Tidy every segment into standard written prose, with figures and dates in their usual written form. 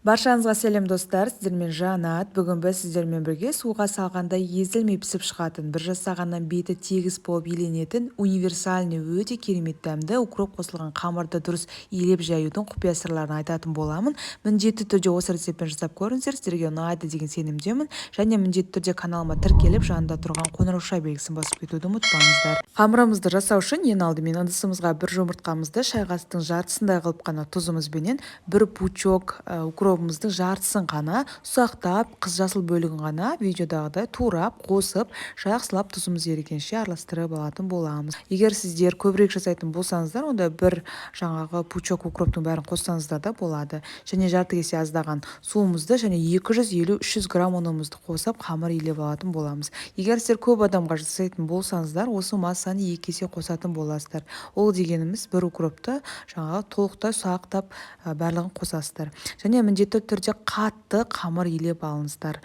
Баршаңызға сәлем, достар! Сіздермен Жанат. Бүгін біз сіздермен бірге суға салғанда езілмей пісіп шығатын, бір жасағаннан беті тегіс болып еленетін, универсальный, өте керемет дәмді, укроп қосылған қамырды дұрыс илеп жаюдың құпия сырларын айтатын боламын. Міндетті түрде осы рецептпен жасап көріңіздер, сіздерге ұнайды деген сенімдемін. Және міндетті түрде каналыма тіркеліп, жанында тұрған қоңырауша белгісін басып кетуді ұмытпаңыздар. Қамырымызды жасау үшін ең алдымен ыдысымызға бір жұмыртқамызды, шай қасықтың жартысындай қылып қана тұзымызбенен, бір пучок укробымыздың жартысын ғана ұсақтап, жасыл бөлігін ғана видеодағыдай турап қосып, жақсылап тұзымыз ерігенше араластырып алатын боламыз. Егер сіздер көбірек жасайтын болсаңыздар, онда бір жаңағы пучок укроптың бәрін қоссаңыздар да болады. Және жарты кесе аздаған суымызды және 250-300 грамм ұнымызды қосып, қамыр илеп алатын боламыз. Егер сіздер көп адамға жасайтын болсаңыздар, осы массаны 2 есе қосатын боласыздар. Ол дегеніміз, бір укропты жаңағы толықтай ұсақтап, барлығын қосасыздар. Және міндетті түрде қатты қамыр илеп алыңыздар.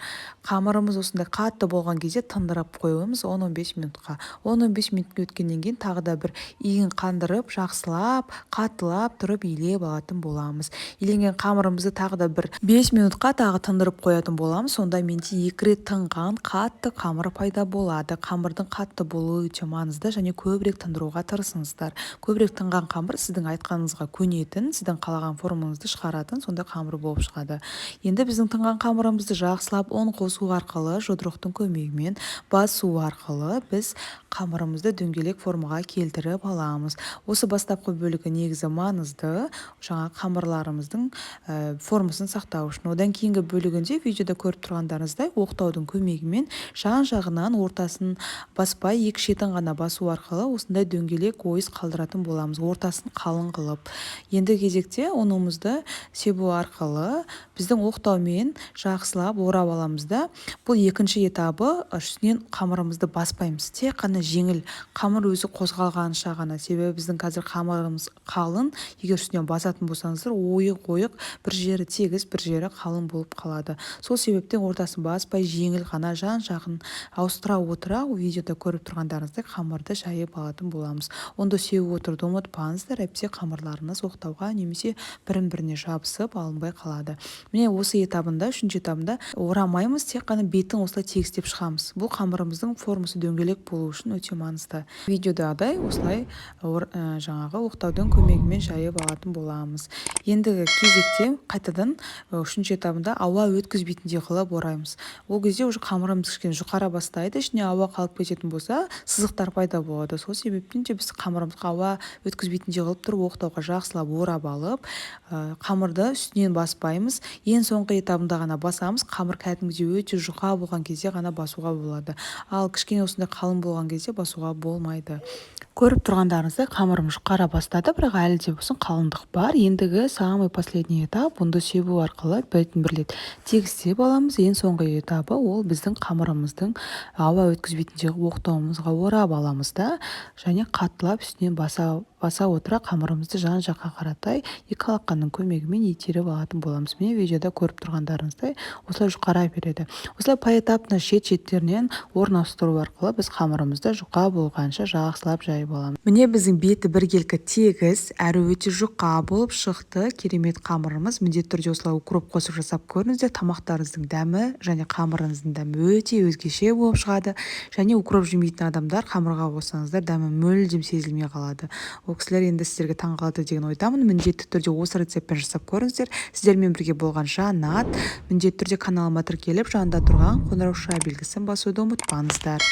Қамырымыз осындай қатты болған кезде тындырып қоямыз 10-15 минутқа. 10-15 минут өткеннен кейін тағы да бір иін қандырып, жақсылап қаттылап тұрып илеп алатын боламыз. Иленген қамырымызды тағы да бір 5 минутқа тағы тындырып қоятын боламыз. Сонда менде екі рет тынған қатты қамыр пайда болады. Қамырдың қатты болуы өте маңызды және көбірек тындыруға тырысыңыздар. Көбірек тынған қамыр сіздің айтқаныңызға көнетін, сіздің қалаған формаңызды шығаратын сондай қамыр болып шығады. Енді біздің тынған қамырымызды жақсылап ұн қосу арқылы, жұдырықтың көмегімен басу арқылы біз қамырымызды дөңгелек формаға келтіріп аламыз. Осы бастапқы бөлігі негізі маңызды, жаңа қамырларымыздың формасын сақтау үшін. Одан кейінгі бөлігінде видеода көріп тұрғандарыңыздай, оқтаудың көмегімен жан жағынан, ортасын баспай, екі шетін ғана басу арқылы осындай дөңгелек ойыс қалдыратын боламыз, ортасын қалың қылып. Енді кезекте ұнымызды себу арқылы біздің оқтаумен жақсылап орап аламыз да. Бұл екінші этабы. Үстінен қамырымызды баспаймыз, тек қана жеңіл, қамыр өзі қозғалғанша ғана. Себебі біздің қазір қамырымыз қалың. Егер үстінен басатын болсаңыздар, ойық ойық, бір жері тегіс, бір жері қалың болып қалады. Сол себептен ортасын баспай, жеңіл ғана жан жағын ауыстыра отыра, видеода көріп тұрғандарыңыздай, қамырды жайып алатын боламыз. Ұнды сеуіп отыруды ұмытпаңыздар, әйтпесе қамырларыңыз оқтауға немесе бірін біріне жабысып, алынбай қалады. Міне, осы этабында, үшінші этабында орамаймыз, тек қана бетін осылай тегістеп шығамыз. Бұл қамырымыздың формасы дөңгелек болу үшін өте маңызды. Видеодағыдай осылай жаңағы оқтаудың көмегімен жайып алатын боламыз. Ендігі кезекте қайтадан үшінші этабында ауа өткізбейтіндей қылып ораймыз. Ол кезде уже қамырымыз кішкене жұқара бастайды. Ішіне ауа қалып кететін болса, сызықтар пайда болады. Сол себептен де біз қамырымызға ауа өткізбейтіндей қылып тұрып, оқтауға жақсылап орап алып, қамырды үстінен баспаймыз. Ең соңғы этабында ғана басамыз. Қамыр кәдімгідей өте жұқа болған кезде ғана басуға болады, ал кішкене осындай қалың болған кезде басуға болмайды. Көріп тұрғандарыңыздай, қамырым жұқара бастады, бірақ әлі де болсын қалыңдық бар. Ендігі самый последний этап: ұнды себу арқылы бетін бір рет тегістеп аламыз. Ең соңғы этабы ол біздің қамырымыздың ауа өткізбейтіндей қылып оқтауымызға орап аламыз да, және қаттылап үстінен баса баса отыра, қамырымызды жан жаққа қаратай екі алақанның көмегімен итеріп алатын боламыз. Міне, видеода көріп тұрғандарыңыздай, осылай жұқара береді. Осылай поэтапно шет шеттерінен орналастыру арқылы біз қамырымызды жұқа болғанша жақсылап жайып аламыз. Міне, біздің беті біркелкі тегіс әрі өте жұқа болып шықты керемет қамырымыз. Міндетті түрде осылай укроп қосып жасап көріңіздер. Тамақтарыңыздың дәмі және қамырыңыздың дәмі өте өзгеше болып шығады. Және укроп жемейтін адамдар, қамырға қоссаңыздар, дәмі мүлдем сезілмей қалады. Ол кісілер енді сіздерге таңғалады деген ойдамын. Міндетті түрде осы рецептпен жасап көріңіздер. Сіздермен бірге болған Жанат. Міндетті түрде каналыма тіркеліп, жанында тұрған қоңырауша белгісін басуды ұмытпаңыздар.